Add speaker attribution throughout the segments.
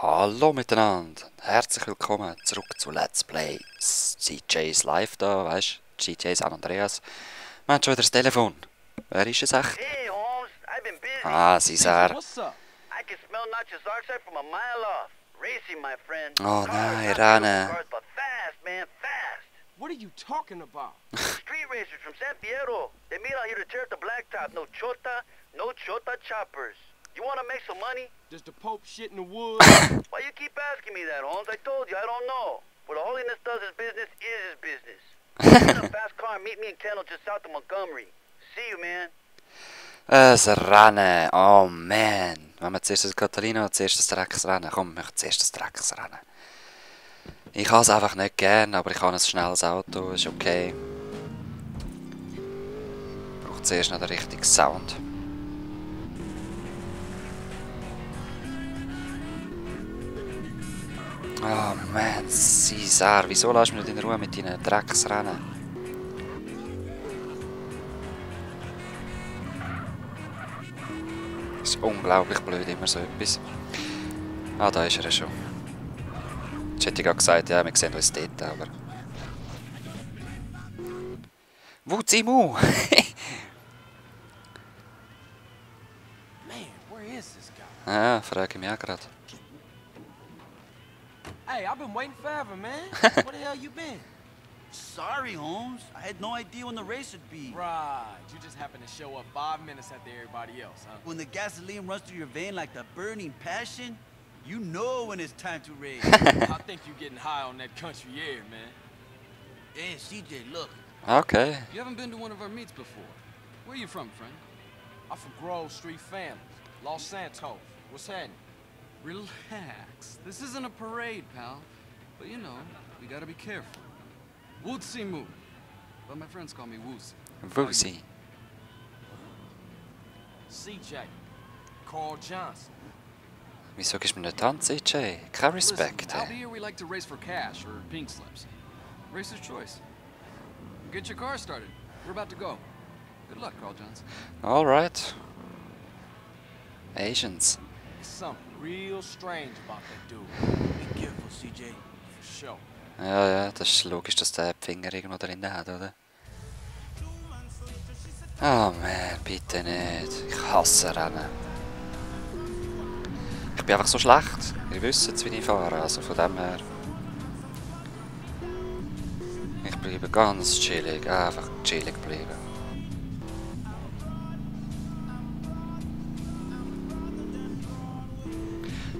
Speaker 1: Hallo miteinander, herzlich willkommen zurück zu Let's Play CJ's Live da, weißt du, CJ San Andreas. Wir haben schon wieder das Telefon. Wer ist es echt?
Speaker 2: Hey Holmes, I've been busy.
Speaker 1: Ah, Cesar.
Speaker 3: What's up?
Speaker 2: I can smell Nacho's oxide from a mile off. Racing, my friend.
Speaker 1: Oh
Speaker 2: Cars,
Speaker 1: nein,
Speaker 2: not
Speaker 1: Rennen.
Speaker 2: cars, but fast, man, fast.
Speaker 3: What are you talking about?
Speaker 2: Street racers from San Fierro. They meet out here to tear up the blacktop. No chota choppers. You want to make some money?
Speaker 3: Does the Pope shit in the woods?
Speaker 2: Why you keep asking me that, Holmes? I told you, I don't know. What the holiness does his business is his business. Get in a fast car and meet me in Kendall just south of Montgomery. See you, man.
Speaker 1: Das Rennen, oh man. Wenn wir zuerst das Catalina, zuerst das Drecksrennen. Komm, wir machen zuerst das Drecksrennen. Ich habe es einfach nicht gern, aber ich habe ein schnelles Auto, ist okay. Braucht zuerst noch den richtigen Sound. Oh man, Cesar, wieso lässt du mich nicht in Ruhe mit deinen Drecksrennen? Das ist unglaublich blöd, immer so etwas. Ah, da ist er schon. Jetzt hätte ich gerade gesagt, ja, wir sehen uns dort, aber... Wuzimu!
Speaker 3: Man, where is this guy?
Speaker 1: Ja, frage ich mich auch gerade.
Speaker 3: Hey, I've been waiting forever, man. Where the hell you been?
Speaker 4: Sorry, Holmes. I had no idea when the race would be.
Speaker 3: Right, you just happened to show up 5 minutes after everybody else, huh?
Speaker 4: When the gasoline runs through your vein like the burning passion, you know when it's time to race.
Speaker 3: I think you're getting high on that country air, man.
Speaker 4: Hey, CJ, look.
Speaker 1: Okay.
Speaker 5: You haven't been to one of our meets before. Where are you from, friend?
Speaker 3: I'm from Grove Street Families, Los Santos. What's happening?
Speaker 5: Relax. This isn't a parade, pal. But you know, we gotta be careful. Wootsy Moo. But my friends call me Wootsy.
Speaker 1: Wuzi.
Speaker 3: CJ, Carl Johnson.
Speaker 1: Wieso gibst du mir nicht an, CJ? Kein Respekt,
Speaker 5: Listen, out
Speaker 1: ey.
Speaker 5: here we like to race for cash or pink slips. Racer's choice. Get your car started. We're about to go. Good luck, Carl Johnson.
Speaker 1: Alright. Asians.
Speaker 3: There's something real strange about that dude.
Speaker 4: Be careful, CJ.
Speaker 3: For sure.
Speaker 1: Ja, ja, das ist logisch, dass der die Finger irgendwo drin hat, oder? Oh man, bitte nicht. Ich hasse Rennen. Ich bin einfach so schlecht. Ihr wisst jetzt, wie ich fahre, also von dem her. Ich bleibe ganz chillig, einfach chillig bleiben.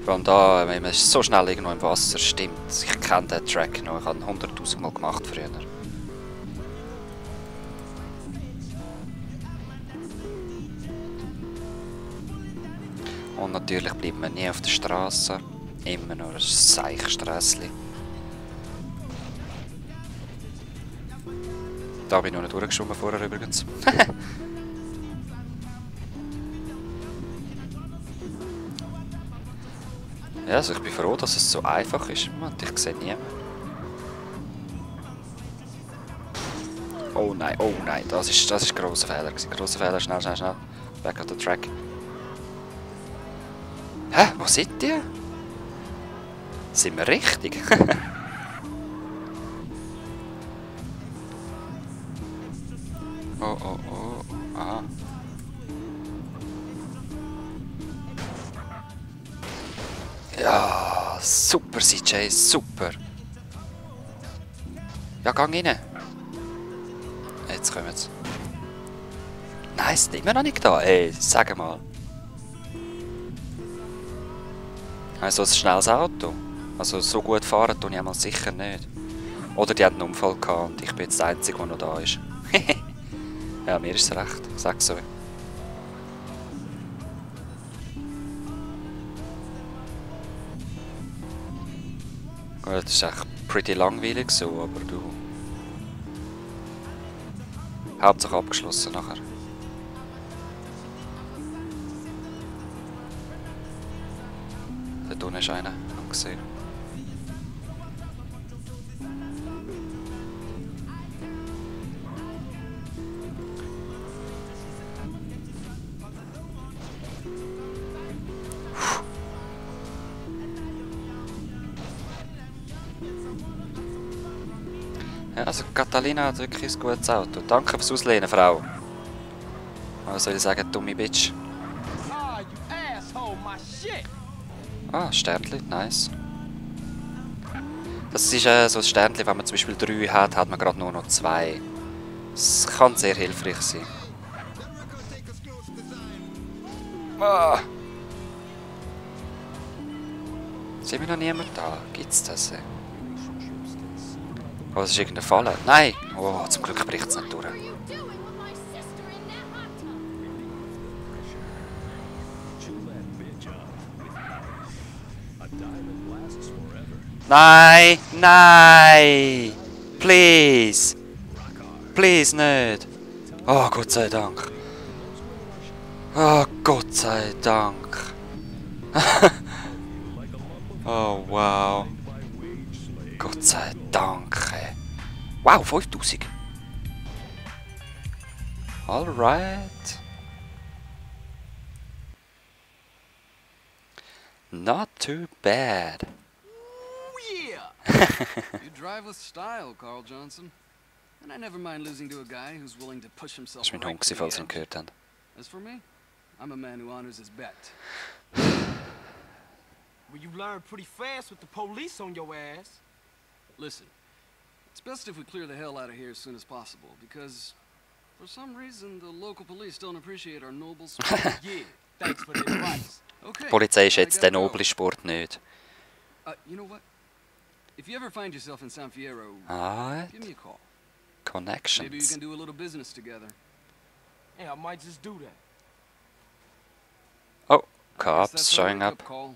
Speaker 1: Vor allem da, wenn man so schnell irgendwo im Wasser stimmt. Ich kenne den Track noch, ich habe ihn 100'000 Mal gemacht früher. Und natürlich bleibt man nie auf der Straße. Immer nur ein Seichsträssli. Da bin ich noch nicht durchgeschoben vorher übrigens. Ja, also ich bin froh, dass es so einfach ist. Und ich sehe niemanden. Oh nein, das ist ein grosser Fehler gewesen. Grosser Fehler, schnell. Back on the track. Hä? Wo seid ihr? Sind wir richtig? Oh. Aha. Ja, super CJ, super. Ja, gang rein. Jetzt kommen sie. Nein, sind immer noch nicht da. Ey, sag mal. Also ein schnelles Auto. Also so gut fahren tue ich einmal sicher nicht. Oder die haben einen Unfall gehabt und ich bin jetzt der Einzige, der noch da ist. Ja, mir ist es recht. Ich sag's so. Gut, das ist echt pretty langweilig so, aber du... Hauptsache abgeschlossen nachher. Dort unten ist einer, hab gesehen. Also Catalina hat wirklich ein gutes Auto. Danke fürs Auslehnen, Frau. Was soll ich sagen, dumme Bitch?
Speaker 3: Ah, you asshole, my shit!
Speaker 1: Ah, Sternchen, nice. Das ist so ein Sternchen, wenn man zum Beispiel 3 hat, hat man gerade nur noch 2. Das kann sehr hilfreich sein. Ah. Sind wir noch niemand da? Gibt's das? Oh, es ist irgendeine Falle. Nein! Oh, zum Glück bricht es nicht durch. Nein! Nein! Please! Please nicht! Oh, Gott sei Dank! Oh, Gott sei Dank! Oh, wow! Gott sei Dank! Wow, 5000! Alright! Not too bad!
Speaker 5: You drive with style, Carl Johnson. And I never mind losing to a guy who's willing to push himself
Speaker 1: Das war mein
Speaker 5: right
Speaker 1: Hund,
Speaker 5: to the
Speaker 1: falls ihr ihn
Speaker 5: edge.
Speaker 1: gehört habt.
Speaker 5: As for me, I'm a man who honors his bet.
Speaker 3: Well, you learn pretty fast with the police on your ass.
Speaker 5: Listen, it's best if we clear the hell out of here as soon as possible, because for some reason the local police don't appreciate our noble spirit.
Speaker 3: Yeah, thanks for the advice.
Speaker 5: Okay.
Speaker 1: Die Polizei ist
Speaker 5: I
Speaker 1: jetzt der
Speaker 5: gotta go.
Speaker 1: noble Sport nicht.
Speaker 5: You know what? If you ever find yourself in San Fierro,
Speaker 1: Alright.
Speaker 5: give me a call. Maybe we
Speaker 1: Connections.
Speaker 5: can do a little business together.
Speaker 3: Yeah, I might just do that.
Speaker 1: Oh,
Speaker 5: I guess
Speaker 1: cops
Speaker 5: that's our
Speaker 1: showing up.
Speaker 5: wake-up call.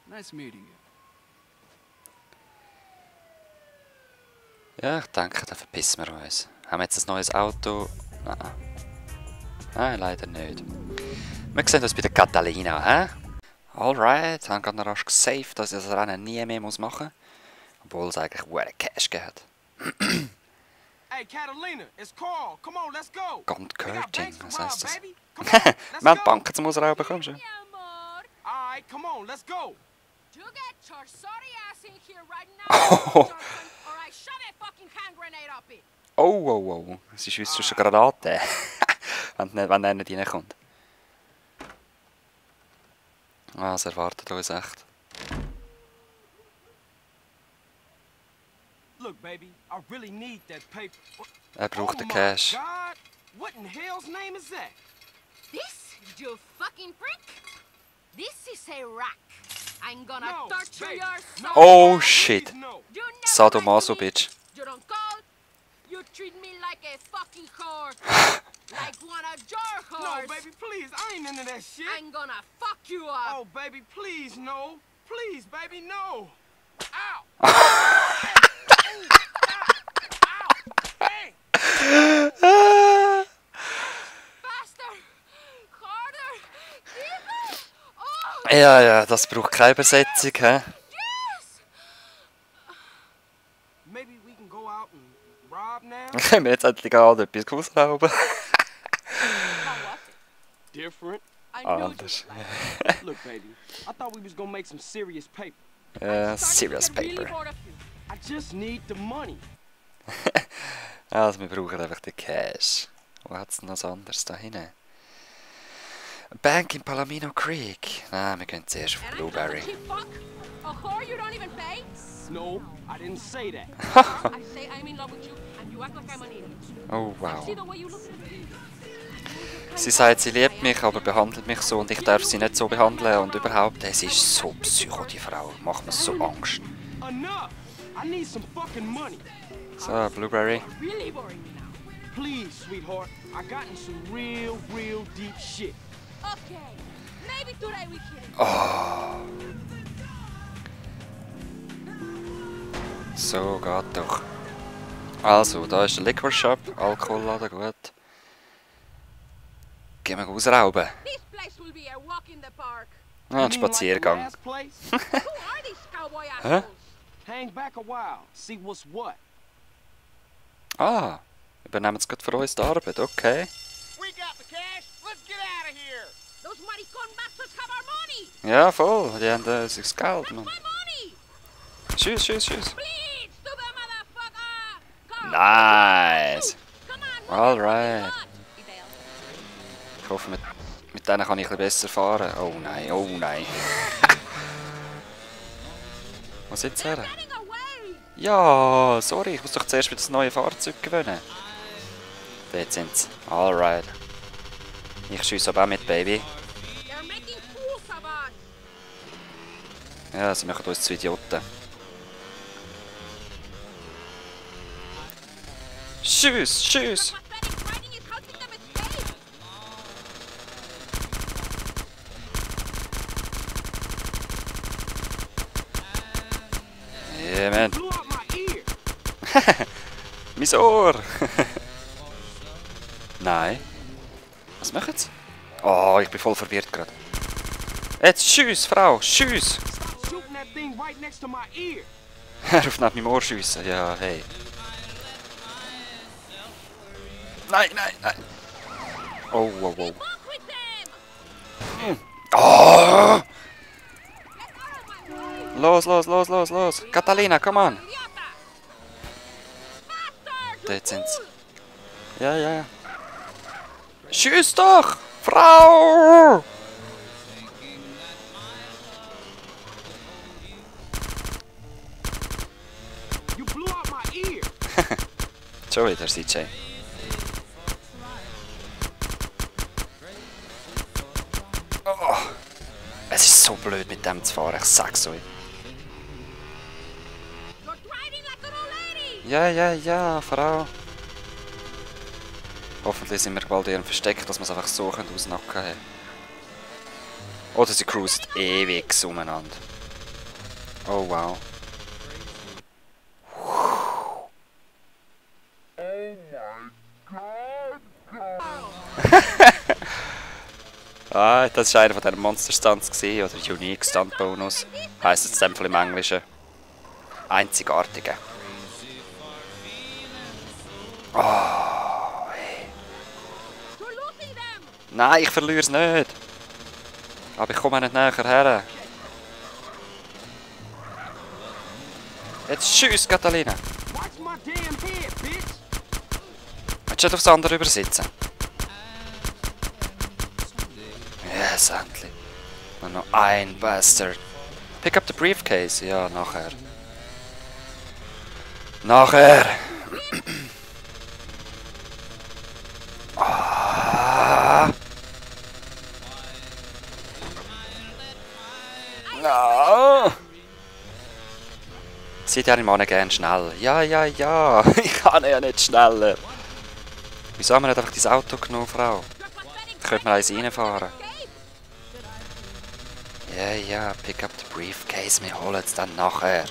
Speaker 5: Nice meeting you.
Speaker 1: Ja, ich denke, da verpissen wir uns. Haben wir jetzt ein neues Auto? Nein. Nein, leider nicht. Wir sehen uns bei der Catalina, hä? Alright, haben gerade noch rasch gesaved, dass ich das Rennen nie mehr machen muss. Obwohl es eigentlich Cash geht.
Speaker 3: Hey, Catalina, it's Carl. Come on, let's go.
Speaker 1: Gond
Speaker 3: We got
Speaker 1: Curting,
Speaker 3: banks to
Speaker 1: was
Speaker 3: rob,
Speaker 1: heisst das?
Speaker 3: baby. Come on, let's
Speaker 1: Wir haben
Speaker 3: go.
Speaker 1: Banken zum Ausrauben, komm schon.
Speaker 3: All right, come on, let's go.
Speaker 6: You get your sorry ass in here right now, Johnson, or I shove a fucking hand grenade up it.
Speaker 1: Oh, oh, oh. Es ist uns schon Granate. wenn er nicht reinkommt. Ah, es erwartet uns echt.
Speaker 3: Look, baby, I really need that paper.
Speaker 1: Er braucht den
Speaker 3: my
Speaker 1: Cash.
Speaker 3: God, what in hell's name is that?
Speaker 6: This, you fucking prick? This is a rack. I'm gonna
Speaker 3: No,
Speaker 6: torture
Speaker 3: baby,
Speaker 6: your
Speaker 3: no.
Speaker 6: soul.
Speaker 1: Oh
Speaker 3: Please,
Speaker 1: shit.
Speaker 3: no.
Speaker 6: You never
Speaker 1: Sadomaso,
Speaker 6: like me.
Speaker 1: bitch.
Speaker 6: You don't call. You treat me like a fucking whore. Like one of your
Speaker 3: No,
Speaker 6: whores.
Speaker 3: baby, please, I ain't into that shit.
Speaker 6: I'm gonna fuck you up.
Speaker 3: Oh, baby, please, no. Please, baby, no. Ow.
Speaker 6: Faster. Harder. Deeper. Oh,
Speaker 1: Ja, ja, das braucht keine Übersetzung, hä?
Speaker 6: yes.
Speaker 3: Maybe we can go out and rob now?
Speaker 1: Können wir jetzt endlich an etwas ausrauben?
Speaker 6: Now what?
Speaker 3: Different.
Speaker 6: I knew you
Speaker 1: Anders.
Speaker 6: would like it.
Speaker 3: Look, baby, I thought we was gonna make some serious paper.
Speaker 1: Ja,
Speaker 6: I'm starting to
Speaker 1: serious
Speaker 6: get really
Speaker 1: paper.
Speaker 6: bored of you.
Speaker 3: I just need the money.
Speaker 1: Also, wir brauchen einfach den Cash. Wo hat es noch was anderes da hinten? Bank in Palomino Creek. Nein, wir gehen zuerst auf
Speaker 6: And
Speaker 1: Blueberry.
Speaker 6: I'm just a cheap fuck? A whore you don't even pay?
Speaker 3: No, I didn't say that.
Speaker 6: I say I'm in love with you, and you act like I'm an idiot.
Speaker 1: Oh, wow.
Speaker 6: See the way you look at me?
Speaker 1: Sie sagt, sie liebt mich, aber behandelt mich so und ich darf sie nicht so behandeln. Und überhaupt, es ist so psycho, die Frau. Macht mir so Angst.
Speaker 3: Enough. I need some fucking money.
Speaker 1: So, Blueberry.
Speaker 6: Really boring me now.
Speaker 3: Please, sweetheart. I got in some real deep shit.
Speaker 6: Okay, maybe today we can.
Speaker 1: Oh. So, geht doch. Also, da ist der Liquor Shop. Alkoholladen, gut. Gehen wir ausrauben.
Speaker 6: This place will be a walk in the park.
Speaker 1: Ja, ein
Speaker 3: You mean like the
Speaker 1: Spaziergang.
Speaker 3: last place?
Speaker 6: Who are these cowboy assholes?
Speaker 3: Hang back a while. See what's what.
Speaker 1: Ah, übernehmen jetzt gerade für uns die Arbeit, okay.
Speaker 2: We got the cash. Let's get out of here.
Speaker 6: Those maricon bastards have our money.
Speaker 1: Ja, voll, die haben das Geld,
Speaker 6: That's
Speaker 1: man.
Speaker 6: my money.
Speaker 1: Tschüss, tschüss, tschüss.
Speaker 6: Please, to the motherfucker.
Speaker 1: Nice.
Speaker 6: Come on,
Speaker 1: Alright. Ich hoffe, mit denen kann ich ein bisschen besser fahren. Oh nein, oh nein. Wo sind sie her?
Speaker 6: getting away.
Speaker 1: Ja, sorry, ich muss doch zuerst wieder das neue Fahrzeug gewöhnen. Dort sind sie. Alright. Ich schiesse aber auch mit, Baby.
Speaker 6: They're making fools of us.
Speaker 1: Ja, sie machen uns zu Idioten. Tschüss, tschüss.
Speaker 6: Pathetic riding is helping them escape.
Speaker 1: Yeah, man.
Speaker 3: Blew out my ear.
Speaker 1: Mein Ohr. Nein. Was machen sie? Oh, ich bin voll verwirrt gerade. Jetzt, tschüss, Frau, tschüss.
Speaker 3: Stop shooting that thing right next to my ear.
Speaker 1: Er auf neben meinem Ohr schiessen. Ja, hey. Nein, nein, nein. Oh, wow, wow.
Speaker 6: Walk with them.
Speaker 1: Oh!
Speaker 6: Get out of my way.
Speaker 1: Los, los, los, los, los. Catalina, come on.
Speaker 6: Idiota. Faster, you
Speaker 1: Dort sind sie.
Speaker 6: fool.
Speaker 1: Ja, ja, ja. Tschüss doch, Frau!
Speaker 3: You blew out my ear.
Speaker 1: Schon wieder, CJ. Oh. Es ist so blöd mit dem zu fahren, ich sag's euch.
Speaker 6: You're driving like an old lady.
Speaker 1: Ja, ja, ja, Frau. Hoffentlich sind wir bald in ihrem Versteck, dass wir es einfach so ausnacken können. Oder sie cruisen ewig umeinander. Oh wow. Ah, das war einer von diesen Monster-Stunts gewesen, oder Unique Stunt Bonus. Heisst es in dem Fall im Englischen. Einzigartige. Oh, hey.
Speaker 6: You're losing them.
Speaker 1: Nein, ich verliere es nicht. Aber ich komme nicht näher her. Jetzt tschüss, Catalina.
Speaker 3: Watch my damn head, bitch.
Speaker 1: Willst du nicht aufs andere übersitzen? Yes, endlich. Nur noch ein Bastard. Pick up the briefcase. Ja, nachher. Nachher. Ah. No. Seid ihr Mann gern schnell? Ja, ja, ja. Ich kann ja nicht schneller. Wieso haben wir nicht einfach dein Auto genommen, Frau?
Speaker 6: You're pathetic.
Speaker 1: Da könnte man eins reinfahren.
Speaker 6: Escape.
Speaker 1: Ja, ja, pick up the briefcase. Wir holen es dann nachher.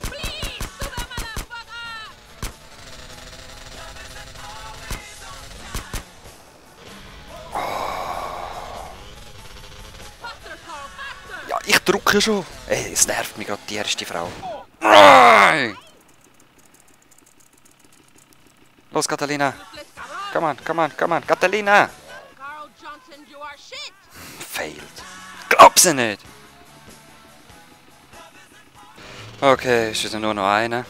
Speaker 6: Please, do that, motherfucker. Faster, Carl, faster.
Speaker 1: Ja, ich drücke schon. Ey, es nervt mich gerade die erste Frau. Nein! Los, Catalina.
Speaker 6: Let's go.
Speaker 1: Come on, come on, come on. Catalina!
Speaker 6: Carl Johnson, you are shit.
Speaker 1: Failed. Glaub's nicht! Okay, ist wieder nur noch einer.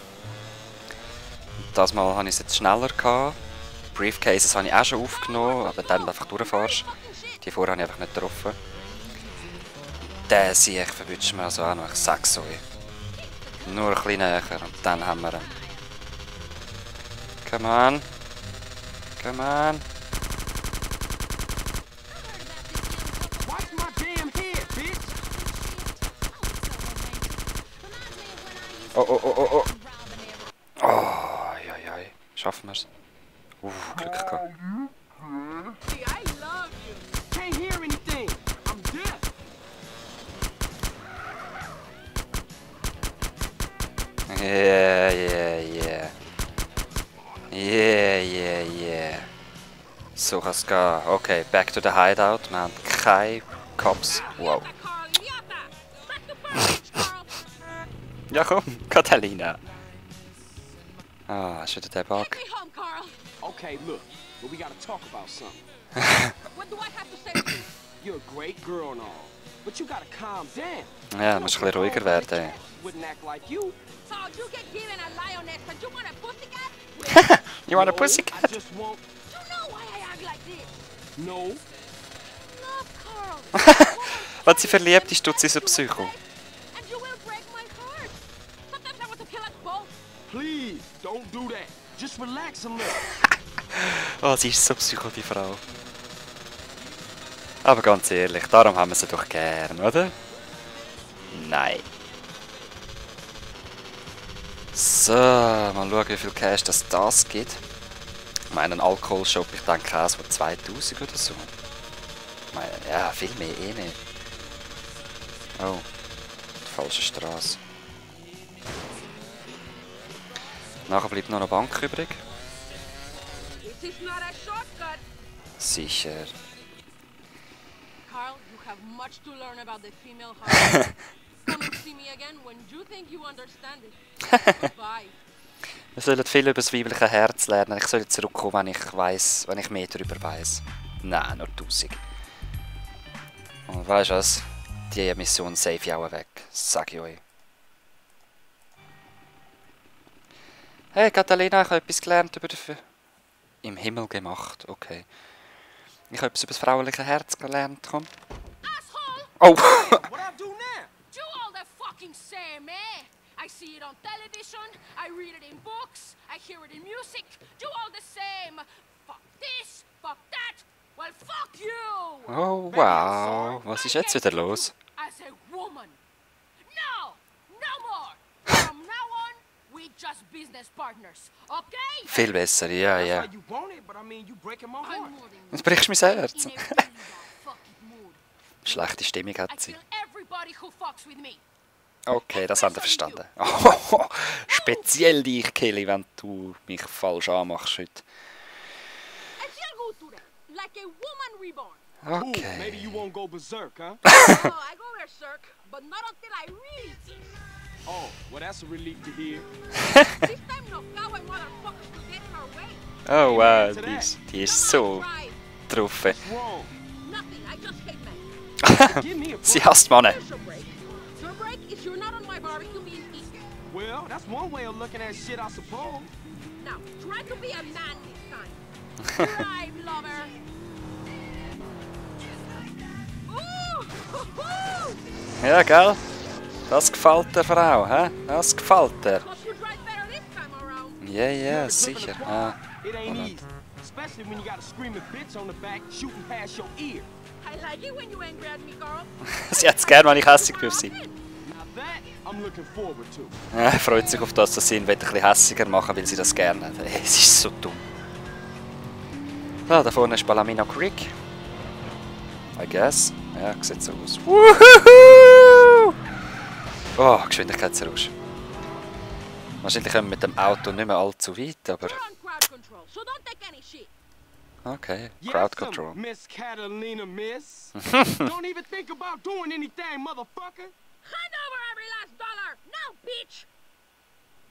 Speaker 1: Das Mal habe ich es jetzt schneller gehabt. Briefcases habe ich auch schon aufgenommen, aber dann einfach durchfahrst.
Speaker 6: Fucking shit.
Speaker 1: Die vorher habe ich einfach nicht getroffen. Den sehe ich verwünscht mir also auch noch. Ich sag's euch. Nur ein bisschen näher und dann haben wir ihn. Come on. Come on.
Speaker 3: Watch my damn head, bitch.
Speaker 1: Oh, oh, oh, oh, oh. Oh, ja, ja. Schaffen wir's. Glück gehabt.
Speaker 6: I love you.
Speaker 3: Can't hear anything. I'm deaf.
Speaker 1: Yeah, yeah, yeah. Yeah, yeah, yeah. So kann's gehen. Okay, back to the hideout. Wir haben keine Cops. Wow.
Speaker 6: Idiota, Carl, idiota. Back to bondage, Carl.
Speaker 1: Ja komm, Catalina. Ah, ist wieder der Bug.
Speaker 6: Take me home, Carl.
Speaker 3: Okay, look, but we gotta talk about something.
Speaker 6: What do I have to say to you?
Speaker 3: You're a great girl and all, but you gotta calm down.
Speaker 1: Ja, musst ein bisschen ruhiger werden.
Speaker 3: Wouldn't act like you.
Speaker 6: So you get given a lioness, but you want a pussycat?
Speaker 1: You want a
Speaker 3: No,
Speaker 1: pussycat?
Speaker 3: I just want...
Speaker 6: You know why I act like this?
Speaker 3: No.
Speaker 6: Love, Carl.
Speaker 1: Wenn sie verliebt ist, tut sie so Psycho.
Speaker 6: And you will break my heart. Sometimes I want to kill us both.
Speaker 3: Please, don't do that. Just relax a little.
Speaker 1: Oh, sie ist so Psycho, die Frau. Aber ganz ehrlich, darum haben wir sie doch gern, oder? Nein. So, mal schauen, wie viel Cash das gibt. Ich meine, ein Alkoholshop, ich denke auch so 2000 oder so. Ich meine, ja, viel mehr eh nicht. Oh, die falsche Straße. Nachher bleibt noch eine Bank übrig.
Speaker 6: This is not a shortcut.
Speaker 1: Sicher.
Speaker 6: Carl, you have much to learn about the female heart. Come and see me again when you think you understand it. Goodbye.
Speaker 1: Wir sollen viel über das weibliche Herz lernen. Ich soll zurückkommen, wenn ich mehr darüber weiss. Nein, nur 1000. Und weißt du was? Die Mission save ich auch weg. Sag ich euch. Hey Catalina, ich habe etwas gelernt über den... Im Himmel gemacht, okay. Ich habe etwas über das frauliche Herz gelernt, komm.
Speaker 6: Asshole!
Speaker 1: Oh!
Speaker 3: What I do now?
Speaker 6: You all the fucking same, eh? I see it on television, I read it in books, I hear it in music. You all the same. Fuck this, fuck that. Well, fuck you!
Speaker 1: Oh, wow. Was ist jetzt wieder los?
Speaker 6: As a woman. No! No more! From now on, we just business partners, okay?
Speaker 1: Viel besser, ja,
Speaker 3: That's
Speaker 1: ja.
Speaker 3: how you want it, but I mean, you breaking my
Speaker 6: I'm
Speaker 3: heart.
Speaker 6: more than
Speaker 1: Jetzt brichst du mein Herz.
Speaker 6: in a really bad fucking mood.
Speaker 1: Schlechte Stimmung
Speaker 6: I
Speaker 1: hat sie.
Speaker 6: kill everybody who fucks with me.
Speaker 1: Okay, das haben wir verstanden. Oh, speziell dich, Kelly, wenn du mich falsch anmachst heute.
Speaker 6: I feel good today, like a woman reborn.
Speaker 3: Cool, maybe
Speaker 1: Okay.
Speaker 3: you won't go berserk, huh?
Speaker 6: Oh, I go berserk, but not until I really kiss.
Speaker 3: Oh, well, that's a relief to hear.
Speaker 6: This time no cowboy motherfuckers will get in our way.
Speaker 1: Oh wow,
Speaker 3: to
Speaker 1: die ist
Speaker 6: Come
Speaker 1: so
Speaker 6: on, try.
Speaker 1: drauf.
Speaker 3: What's wrong?
Speaker 6: Nothing, I just hate men.
Speaker 3: Give me a
Speaker 1: Sie
Speaker 3: break.
Speaker 1: hasst Männer.
Speaker 6: Here's your break. Your break is you're not on my barbecue being eaten.
Speaker 3: Well, that's one way of looking at shit, I suppose.
Speaker 6: Now, try to be a man this time. Drive, lover. Ooh, hoo-hoo.
Speaker 1: Ja, gell? Das gefällt der Frau, hä? Das gefällt der.
Speaker 6: Hope you drive better this time around.
Speaker 1: Ja, ja,
Speaker 3: Look, flipping
Speaker 1: sicher.
Speaker 3: the
Speaker 1: Ah.
Speaker 3: car, it ain't
Speaker 1: hold on.
Speaker 3: easy. Especially when you got a screaming bitch on the back shooting past your ear.
Speaker 6: I like it when you angry at me, Carl.
Speaker 1: Sie hat es gern, wenn ich hässig bin auf sie.
Speaker 3: Now that I'm looking forward to.
Speaker 1: Ja, freut sich auf das, dass sie ihn ein bisschen hässiger machen, weil sie das gerne hat. Hey, es ist so dumm. Ah, da vorne ist Balamino Creek. I guess. Ja, sieht so aus. Woohoo! Oh, Geschwindigkeitsrausch. Wahrscheinlich kommen wir mit dem Auto nicht mehr allzu weit, aber...
Speaker 6: You're on crowd control, so don't take any shit.
Speaker 1: Okay,
Speaker 3: Yes,
Speaker 1: Crowd Control.
Speaker 3: Miss Catalina, miss. Don't even think about doing anything, motherfucker.
Speaker 6: Hand over every last dollar, now, bitch!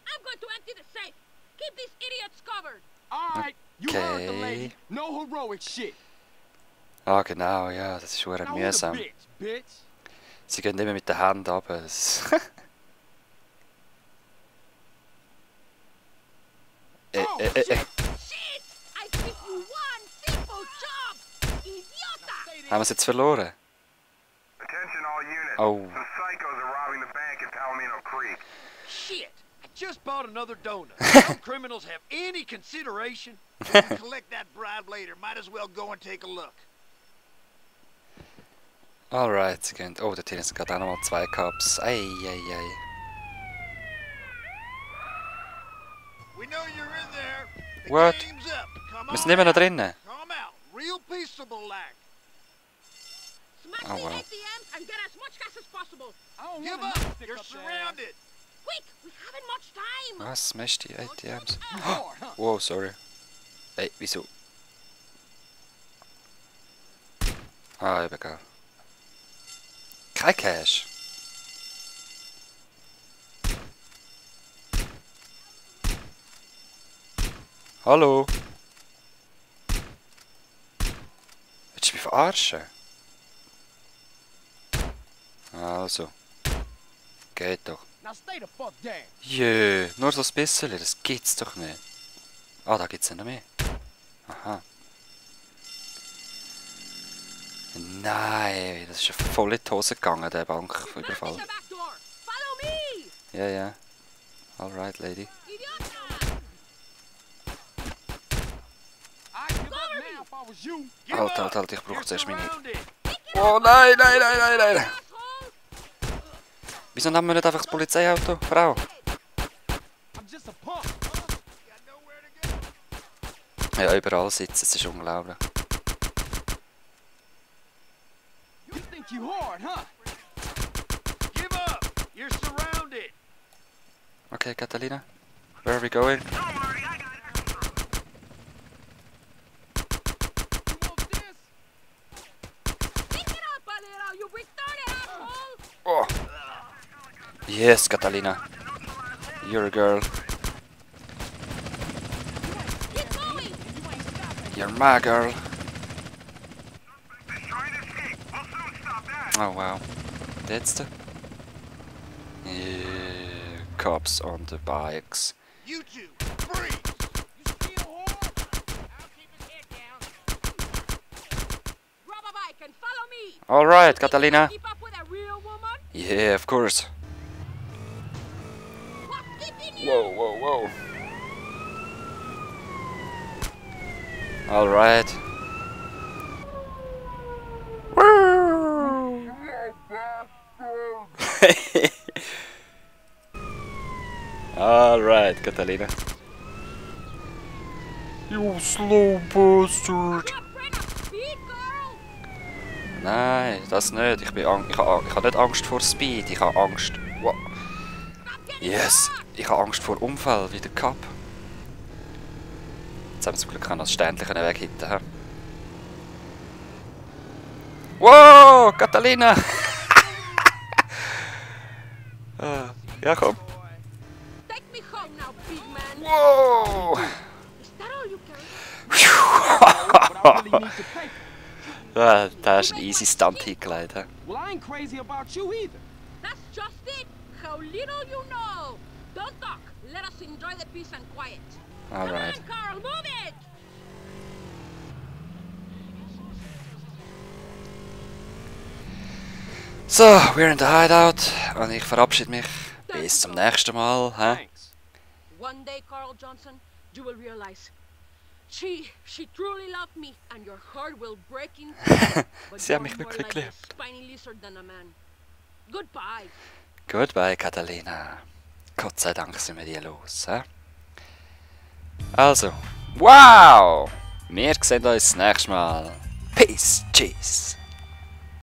Speaker 6: I'm going to empty the safe. Keep these idiots covered.
Speaker 3: All right, you heard the
Speaker 1: Okay.
Speaker 3: lady. No heroic shit.
Speaker 1: Ah, genau, ja, das ist schon
Speaker 3: Now who the
Speaker 1: mühsam.
Speaker 3: bitch?
Speaker 1: Sie gehen immer mit der Hand runter. Das-
Speaker 3: Oh,
Speaker 6: Shit! I give you one simple job, idiota!
Speaker 1: Haben wir es jetzt verloren?
Speaker 2: Attention all units.
Speaker 1: Oh.
Speaker 2: Some psychos are robbing the bank in Palomino Creek.
Speaker 7: Shit! I just bought another donut. Some criminals have any consideration. We can collect that bribe later. Might as well go and take a look.
Speaker 1: Alright, sie gehen... Oh, da hinten sind gerade auch nochmal 2 Cups. Ei, ei, ei.
Speaker 7: We know you're in there. The
Speaker 1: What?
Speaker 7: game's up. Come
Speaker 1: Wir sind
Speaker 7: on
Speaker 1: immer noch
Speaker 7: out.
Speaker 1: drinnen.
Speaker 7: Come out. Real peaceable like.
Speaker 6: Smash
Speaker 1: Oh,
Speaker 6: the
Speaker 1: well.
Speaker 6: ATMs and get as much cash as possible.
Speaker 3: I don't
Speaker 7: Give
Speaker 3: wanna
Speaker 7: up.
Speaker 3: stick
Speaker 7: You're
Speaker 3: up the
Speaker 7: surrounded.
Speaker 6: Quick, we haven't much time.
Speaker 1: Was? Smash die ATMs?
Speaker 3: ass. Huh?
Speaker 1: Wow, sorry. Ey, wieso? Ah, egal. Kein Cash. Hallo? Willst du mich verarschen? Also. Geht doch.
Speaker 3: Now stay the fuck down.
Speaker 1: Jö, nur so ein bisschen, das gibt's doch nicht. Ah, da gibt's ja noch mehr. Aha. Nein, das ist ja voll in die Hose gegangen, der Banküberfall.
Speaker 6: Back door. Follow me.
Speaker 1: Ja, ja. Alright, Lady.
Speaker 6: Idiota.
Speaker 3: I'd give up now if I was you.
Speaker 7: Give
Speaker 1: Halt,
Speaker 7: up.
Speaker 1: halt, halt, ich brauche
Speaker 7: You're
Speaker 1: zuerst meine...
Speaker 7: surrounded.
Speaker 1: Oh nein, nein, nein, nein, nein!
Speaker 6: Asshole.
Speaker 1: Wieso nehmen wir nicht einfach das Polizeiauto, Frau?
Speaker 3: I'm just a punk.
Speaker 7: Got nowhere to go.
Speaker 1: Ja, überall sitzen, es ist unglaublich.
Speaker 3: You think you hard, huh?
Speaker 7: Give up. You're surrounded.
Speaker 1: Okay, Catalina. Where are we going?
Speaker 3: You want this?
Speaker 6: Pick it up a little, you retarded asshole.
Speaker 1: Oh! Yes, Catalina. You're a girl.
Speaker 6: Keep going.
Speaker 1: You're my girl. Oh wow. Jetzt? Yeah, cops on the bikes.
Speaker 7: You two, freeze.
Speaker 3: You still hard?
Speaker 6: I'll keep his head down. Grab a bike and follow me.
Speaker 1: Alright, Catalina.
Speaker 6: Keep up with a real woman.
Speaker 1: Yeah, of course.
Speaker 6: What's keeping you?
Speaker 1: Whoa, whoa, whoa. Alright. Alright, Catalina. You slow bastard.
Speaker 6: You afraid of speed, girl?
Speaker 1: Nein, das nicht. Ich habe nicht Angst vor Speed, ich habe Angst. Wow.
Speaker 6: Stop getting
Speaker 1: Yes,
Speaker 6: caught.
Speaker 1: ich habe Angst vor Unfall wie der Cup. Jetzt haben wir zum Glück auch noch das Ständchen weghitten. He? Wow, Catalina! Ah, ja, komm.
Speaker 6: Take me home now, big man.
Speaker 1: Wow!
Speaker 6: Is that all you carry?
Speaker 3: But I really need to pay.
Speaker 1: Ja, da ist ein easy Stunt hingelegt. He?
Speaker 3: Well, I ain't crazy about you either.
Speaker 6: That's just it. How little you know. Don't talk. Let us enjoy the peace and quiet.
Speaker 1: Alright.
Speaker 6: Come on, Carl, move it.
Speaker 1: So, we're in the hideout und ich verabschiede mich. Bis zum nächsten Mal. He?
Speaker 3: Thanks.
Speaker 6: One day, Carl Johnson, you will realize she truly loved me, and your heart will break in two. But
Speaker 1: Sie hat
Speaker 6: you're
Speaker 1: mich
Speaker 6: more
Speaker 1: wirklich
Speaker 6: like a
Speaker 1: geliebt.
Speaker 6: spiny lizard than a man. Goodbye.
Speaker 1: Goodbye, Catalina. Gott sei Dank sind wir die los. He? Also, wow! Wir sehen uns das nächste Mal. Peace, tschüss.